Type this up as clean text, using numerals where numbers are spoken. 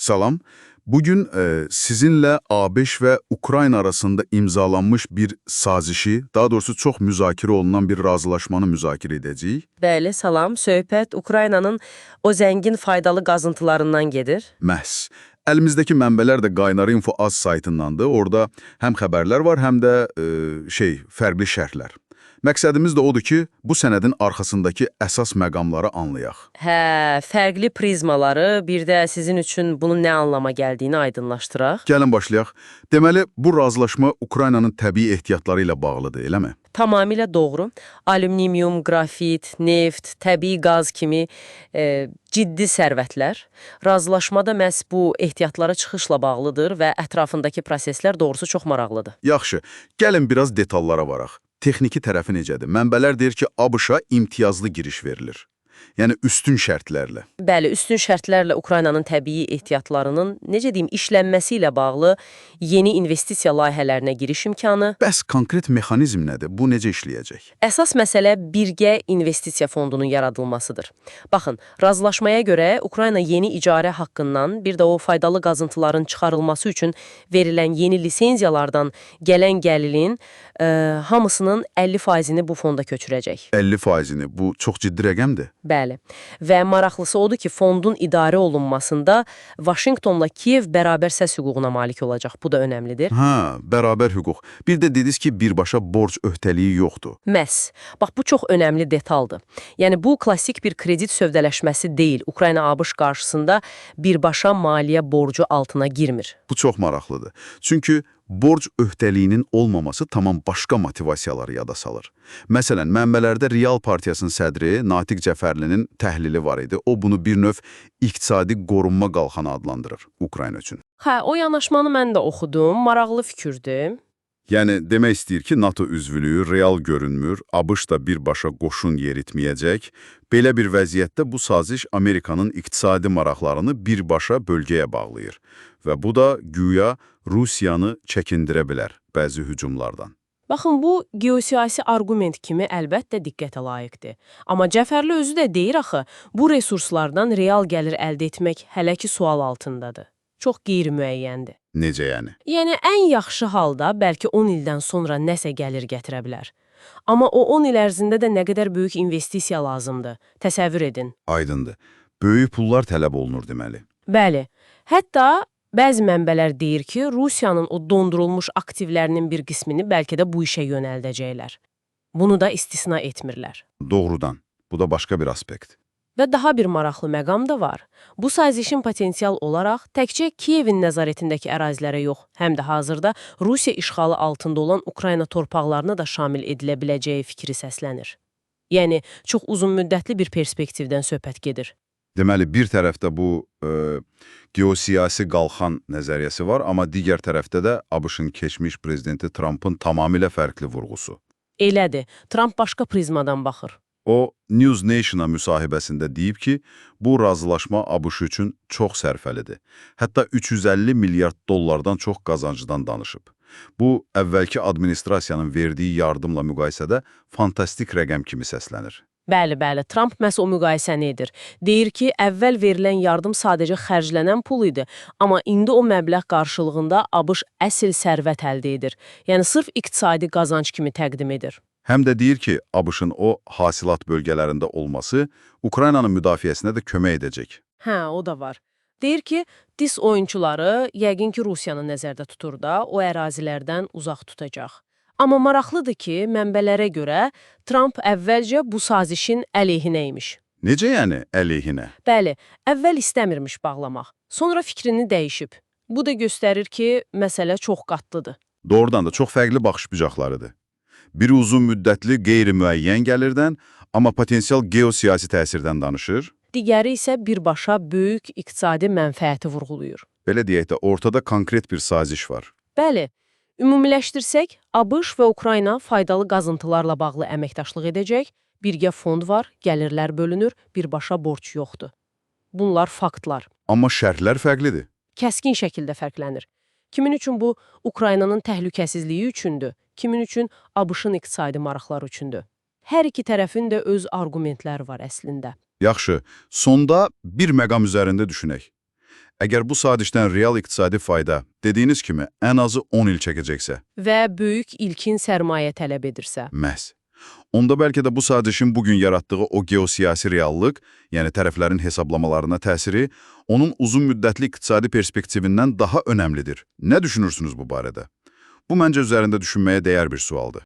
Salam. Bugün sizinlə ABŞ və Ukrayna arasında imzalanmış bir sazişi, daha doğrusu çox müzakirə olunan bir razılaşmanı müzakirə edəcəyik. Bəli, salam. Söhbət Ukraynanın o zəngin faydalı qazıntılarından gedir. Məhz. Əlimizdəki mənbələr də Qaynar Info Az saytındandır. Orada həm xəbərlər var, həm də fərqli şərhlər. Məqsədimiz də odur ki, bu sənədin arxasındakı əsas məqamları anlayaq. Hə, fərqli prizmaları, bir də sizin üçün bunun nə anlama gəldiyini aydınlaşdıraq. Gəlin başlayaq. Deməli, bu razılaşma Ukraynanın təbii ehtiyatları ilə bağlıdır, eləmi? Tamamilə doğru. Alüminium, qrafit, neft, təbii qaz kimi ciddi sərvətlər. Razılaşma da məhz bu ehtiyatlara çıxışla bağlıdır və ətrafındakı proseslər doğrusu çox maraqlıdır. Yaxşı, gəlin biraz detallara varaq. Texniki tərəfi necədir? Mənbələr deyir ki, ABŞ-a imtiyazlı giriş verilir. Yəni üstün şərtlərlə. Bəli, üstün şərtlərlə Ukraynanın təbii ehtiyatlarının, necə deyim, işlənməsi ilə bağlı yeni investisiya layihələrinə giriş imkanı. Bəs konkret mexanizm nədir? Bu necə işləyəcək? Əsas məsələ birgə investisiya fondunun yaradılmasıdır. Baxın, razılaşmaya görə Ukrayna yeni icarə haqqından, bir də o faydalı qazıntıların çıxarılması üçün verilən yeni lisenziyalardan gələn gəlirin hamısının 50%-ni bu fonda köçürəcək. 50%-ni. Bu çox ciddi rəqəmdir. Bəli. Və maraqlısı odur ki, fondun idarə olunmasında Vaşinqtonla Kiyev bərabər səs hüququna malik olacaq. Bu da önəmlidir. Hə, bərabər hüquq. Bir də dediniz ki, birbaşa borc öhdəliyi yoxdur. Məhz. Bax, bu çox önəmli detaldır. Yəni bu klassik bir kredit sövdələşməsi deyil. Ukrayna ABŞ qarşısında birbaşa maliyyə borcu altına girmir. Bu çox maraqlıdır. Çünki borc öhdəliyinin olmaması tamam başqa motivasiyaları yada salır. Məsələn, mənbələrdə Real Partiyasının sədri Natiq Cəfərlinin təhlili var idi. O bunu bir növ iqtisadi qorunma qalxanı adlandırır Ukrayna üçün. Hə, o yanaşmanı mən də oxudum. Maraqlı fikirdir. Yəni demək istəyir ki, NATO üzvlüyü real görünmür, ABŞ da birbaşa qoşun yeritməyəcək. Belə bir vəziyyətdə bu saziş Amerikanın iqtisadi maraqlarını birbaşa bölgəyə bağlayır və bu da güya Rusiyanı çəkindirə bilər bəzi hücumlardan. Baxın, bu geosiyasi arqument kimi əlbəttə diqqətə layiqdir. Amma Cəfərli özü də deyir axı, bu resurslardan real gəlir əldə etmək hələ ki sual altındadır. Çox qeyri-müəyyəndir. Necə yəni? Yəni ən yaxşı halda bəlkə 10 ildən sonra nəsə gəlir gətirə bilər. Amma o 10 il ərzində də nə qədər böyük investisiya lazımdır. Təsəvvür edin. Aydındır. Böyük pullar tələb olunur deməli. Bəli. Hətta bəzi mənbələr deyir ki, Rusiyanın o dondurulmuş aktivlərinin bir qismini bəlkə də bu işə yönəldəcəklər. Bunu da istisna etmirlər. Doğrudan. Bu da başqa bir aspekt. Və daha bir maraqlı məqam da var. Bu sazişin potensial olaraq təkcə Kiyevin nəzarətindəki ərazilərə yox, həm də hazırda Rusiya işğalı altında olan Ukrayna torpaqlarına da şamil edilə biləcəyi fikri səslənir. Yəni çox uzunmüddətli bir perspektivdən söhbət gedir. Deməli, bir tərəfdə bu geosiyasi qalxan nəzəriyyəsi var, amma digər tərəfdə də ABŞ-ın keçmiş prezidenti Trumpın tamamilə fərqli vurğusu. Elədir. Trump başqa prizmadan baxır. O, News Nation-a müsahibəsində deyib ki, bu razılaşma ABŞ üçün çox sərfəlidir. Hətta 350 milyard dollardan çox qazancdan danışıb. Bu, əvvəlki administrasiyanın verdiyi yardımla müqayisədə fantastik rəqəm kimi səslənir. Bəli, bəli, Trump məhz o müqayisəni edir. Deyir ki, əvvəl verilən yardım sadəcə xərclənən pul idi, amma indi o məbləğ qarşılığında ABŞ əsl sərvət əldə edir. Yəni sırf iqtisadi qazanc kimi təqdim edir. Həm də deyir ki, ABŞ-ın o hasilat bölgələrində olması Ukraynanın müdafiəsinə də kömək edəcək. Hə, o da var. Deyir ki, dis oyunçuları yəqin ki, Rusiyanı nəzərdə tutur da, o ərazilərdən uzaq tutacaq. Amma maraqlıdır ki, mənbələrə görə Trump əvvəlcə bu sazişin əleyhinə imiş. Necə yəni əleyhinə? Bəli, əvvəl istəmirmiş bağlamaq. Sonra fikrini dəyişib. Bu da göstərir ki, məsələ çox qatlıdır. Doğrudan da çox fərqli baxış bucaqlarıdır. Biri uzun müddətli qeyri-müəyyən gəlirdən, amma potensial geosiyasi təsirdən danışır. Digəri isə birbaşa böyük iqtisadi mənfəəti vurğulayır. Belə deyək də, ortada konkret bir saziş var. Bəli, ümumiləşdirsək, ABŞ və Ukrayna faydalı qazıntılarla bağlı əməkdaşlıq edəcək, birgə fond var, gəlirlər bölünür, birbaşa borc yoxdur. Bunlar faktlar. Amma şərhlər fərqlidir. Kəskin şəkildə fərqlənir. Kimin üçün bu Ukraynanın təhlükəsizliyi üçündür, kimin üçün ABŞ-ın iqtisadi maraqları üçündür. Hər iki tərəfin də öz arqumentləri var əslində. Yaxşı, sonda bir məqam üzərində düşünək. Əgər bu sazişdən real iqtisadi fayda, dediyiniz kimi, ən azı 10 il çəkəcəksə, Və böyük ilkin sərmayə tələb edirsə. məhz. Onda bəlkə də bu sazişin bugün yaratdığı o geosiyasi reallıq, yəni tərəflərin hesablamalarına təsiri, onun uzun müddətli iqtisadi perspektivindən daha önəmlidir. Nə düşünürsünüz bu barədə? Bu məncə üzərində düşünməyə dəyər bir sualdır.